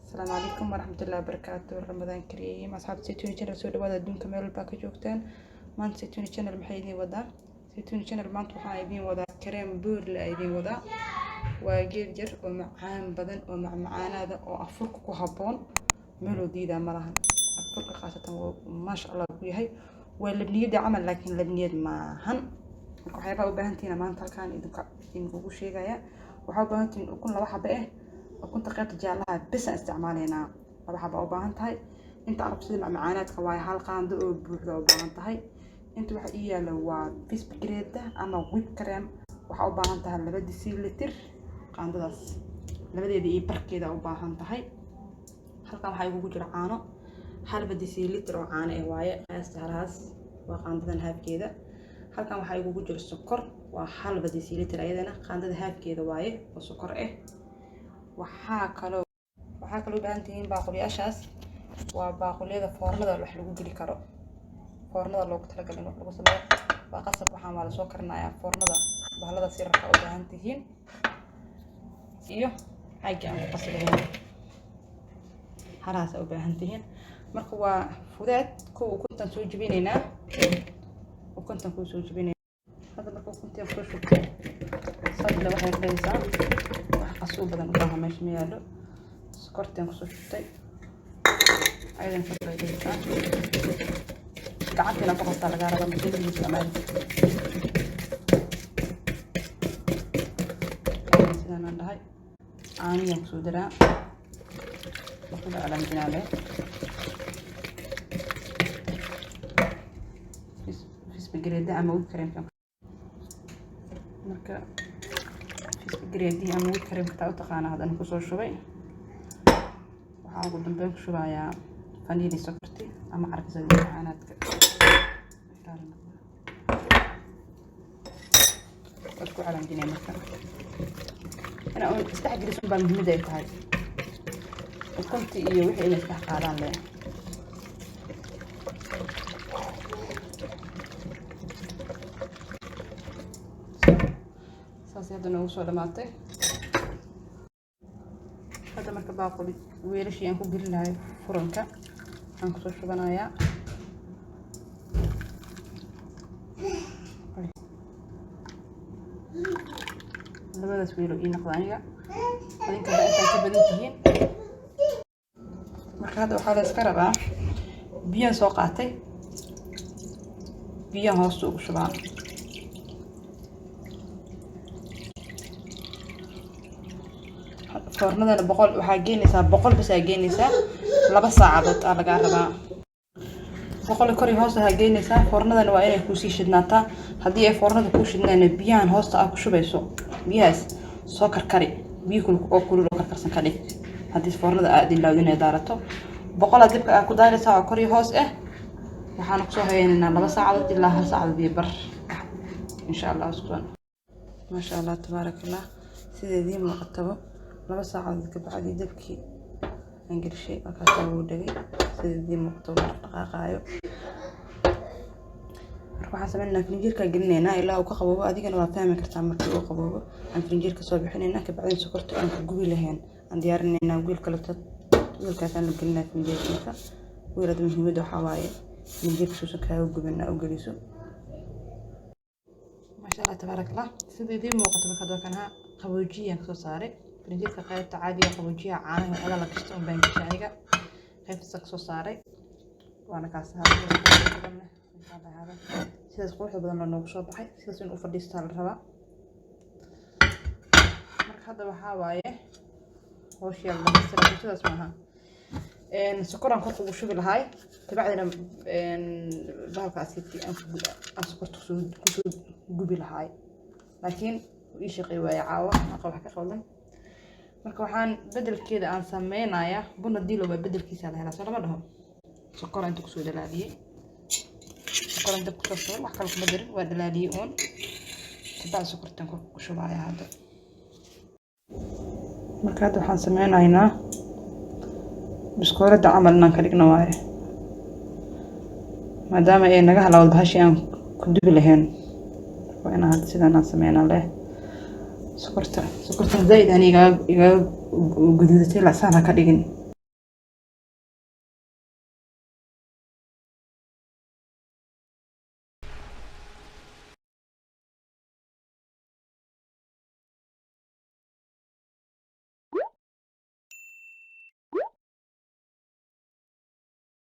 Asalaamu calaykum waraxmatullahi wabarakaatu. Ramadaan kariim, asxaabta Saytuuni Channel, soo dhawaada. Adduunka meel walbaa ka joogtaan, maanta Saytuuni Channel maxay idiin wadaa? Saytuuni Channel maanta waxaan idiin wadaa kareem boorle aa idiin wadaa. Waa geed yar oo macaan badan oo macmacaanaada oo afurka ku habboon. Meeloo diidaa ma lahan, afurka khaasatan maasha Allah ku yahay. Waa labniyada camal, laakiin labniyad maahan. Marka waxyaabaha u baahantihiin maanta halkaan idinka idinkugu sheegaya. Waxaa u baahan tihiin ukun laba xabo ah. Ukunta qaybta jaalaha bes aan isticmaalaynaa. Laba xaba u baahan tahay. Inta arabta sida macmacaanaadka waaye, hal qaando oo buuxda u baahan tahay. Inta waxa ii yaala waa Vispgrädde ama whip cream. Waxaa u baahan tahay 2 deciliter, qaandadaas labadeeda iyo barkeeda u baahan tahay. Halkan waxaa igugu jira caano, halba deciliter oo caano ah waaye. Qiyaasta halahaas waa qaandadan haafkeeda. Halkan waxaa igugu jira sokor, waa halba deciliter ayadana, qaandada haafkeeda waaye oo sokor ah. Waxaa kaloo u baahan tihiin baaquliyaashaas. Waa baaqulyada foornada wax lagu geli karo, foornada loogu talagalay in wax lagu sameeyo. Waa qasab, waxaan waa lasoo karinayaa. Foornada bahalada sirarka u baahan tihiin iyo caagii aan ku qasi lahayn, halahaas u baahan tihiin. Marka waa fudeed. Kuwa ukuntan soo jebinaynaa, ukuntan kuu soo jebinayna hadda. Marka ukuntii kusoo shubtay, sadle waxay dhahaysaa wax qasuu badan u baahan meesha ma yaalo. Sokortaan kusoo shubtay, ayadan sadle dhahaysaa. Gacantiina ku qastaa lagaa rabaa, mashiinka isticmaali. Sidaan aan dhahay, caaniyaan kusoo daraa, ku dhaclaamjinaa leh Vispgrädde ama whip creamka. Marka Vispgrädde ama whip creamka taa u taqaana haddana kusoo shubay. Waxaa ugu dambeyn ku shubayaa vanilla, sokorti ama carfisada macaanaadka. Waad ku calaamjinaya. Marka inaa un isdhex geliso baa muhiimada ay tahay, ukunti iyo wixii inay isdhex qaadaan leh. Saas hadda noogu soo dhamaatay. Hadda marka baaquli weelashii aan ku gelin lahay furanka aan kusoo shubanayaa. Labadaas weelo ii noqda aniga, adinka hadda intaan ka badan tihiin. Marka hadda waxaa la iska rabaa, biyaan soo qaatay, biyaan hoosta ugu shubaa. Foornadana 100 waxaa geenaysaa, 100 bas aa geenaysaa. 2 saacadood aa lagaa rabaa. 100 kor iyo hoos ahaa geenaysaa. Foornadana waa inay kuusii shidnaataa. Haddii ay foornada kuu shidnaana, biyahan hoosta aa ku shubayso, biyahaas soo karkari, biyo oo kulul oo karkarsan ka dhig. Haddii foornada aad ilaawdin inay daarato, 100-aa dibka aa ku daaraysaa oo kor iyo hoos ah. Waxaana kusoo haynaynaa 2 saacadood ilaa hal saacadood iyo bar, insha Allah. Iskusan, maasha Allah, tabaaraka Allah. Sideedii muuqataba, 2 saacadood ka bacdi dabkii aan gelishay markaasaa wuu dhagay. Sideedii muuqataba, dhaqaaqaayo. Marka waxaan sameynaynaa, firinjeerkaa gelinaynaa ilaa uu ka qaboobo. Adigana waa fahmi kartaa markii uu qaboobo. Aan firinjeerka soo bixinaynaa, kabacdin sokorta aan ku gubi lahayn aan diyaarinaynaa. Wiil kaleto, wiilkaasaan la gelinaa firinjeerka. Marka wiilada muhiimadda waxaa waaye firinjeerka suusan kaaga gubin aa u geliso. Maasha Allah, tabaaraka Allah. Sida idiin muuqato, marka waa kanaha qaboojiyaan kasoo saaray firinjeerka. Qaybta caadiga qaboojiyaha caanaha waxyaalaha la gashto un baan gashay aniga, qaybtaas kasoo saaray. Waana kaas sidaas quruxda badan loo noogu soo baxay. Sidaas in u fadhiistaa la rabaa. Marka hadda waxaa waaye hooshii la dhamaystira. Sidaas maaha, sokoraan korka ugu shubi lahaay, kabacdina bahalkaasi aan sokorta kusoo gubi lahaay, laakiin ii shaqey waaye caawa, aqa wax ka qaldan. Marka waxaan bedelkeeda aan sameynayaa buna dilo, waa bedelkiisa la helaa, soo lama dhaho. Sokora inta kusoo dhalaaliyey, sokoran dab kusoo shubay, wax kale kuma darin, waa dhalaaliyey uun. Kabacdi sokortan korka ku shubaya hadda. Marka hadda waxaan sameynaynaa biskoolada camal inaan ka dhigno waaye, maadaama ay naga halawd bahashii aan ku dubi lahayn. Waa inaan hadda sidaan aan sameynaa leh. Sokorta, sokortan zaaid ani igaga guduudatay, saan ha ka dhigin.